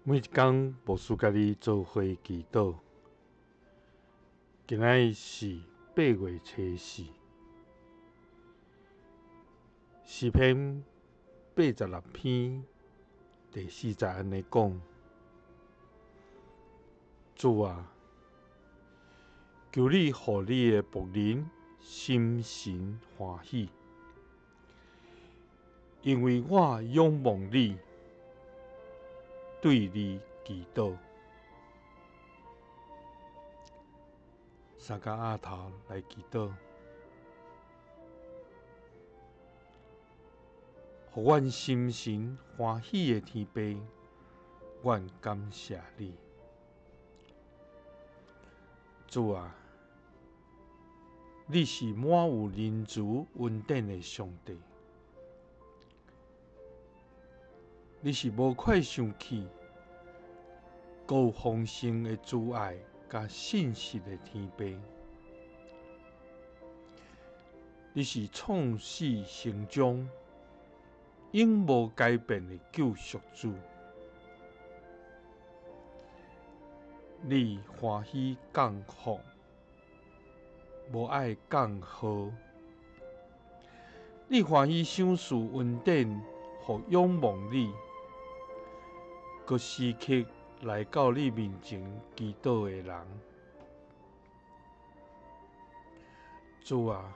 每一工牧師佮你做伙祈禱。今仔日是8月初四，詩篇86篇第四節按呢講：主啊，求你予你的僕人心神歡喜，因為我仰望你，對你祈禱。三跤鴨頭來祈禱，予阮心神歡喜的天父，阮感謝你。主啊，你是滿有仁慈恩典的上帝，你是無快生氣、閣有豐盛的慈愛佮信實的天父。你是創始成終、永無改變的救贖主。你歡喜降福，無愛降禍。你歡喜賞賜恩典，予仰望你，閣時刻來到你面前祈禱的人。主啊，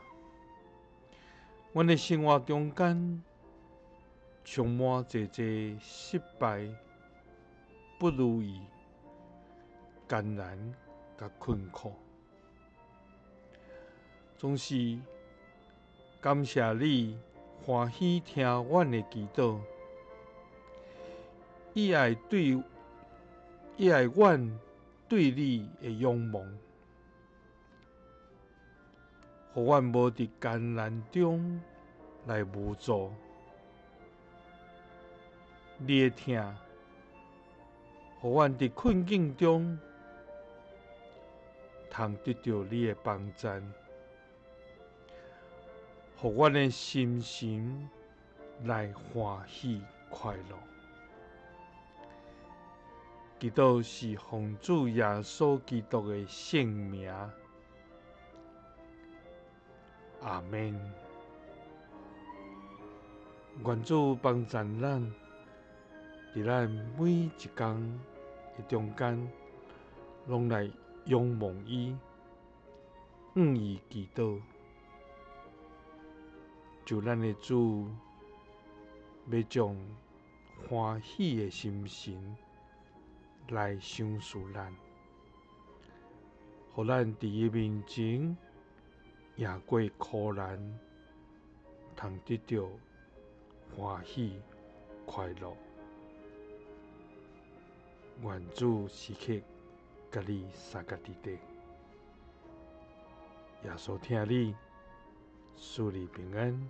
阮的生活中間充滿濟濟失敗、不如意、艱難佮困苦，總是感謝你歡喜聽阮的祈禱，伊愛阮對你的仰望，予阮無佇艱難中來無助。你的疼，予阮佇困境中通得著你的幫贊，予阮的心神來歡喜快樂。祈禱是奉主耶穌基督的聖名，阿們。願主幫贊咱，佇咱每一工的中間，攏來仰望伊，向伊祈禱。求咱的主，欲將歡喜的心神來賞賜咱，予咱佇伊面前贏過苦難，通得著歡喜快樂。願主時刻佮你相佮佇底，耶穌疼你，賜你平安。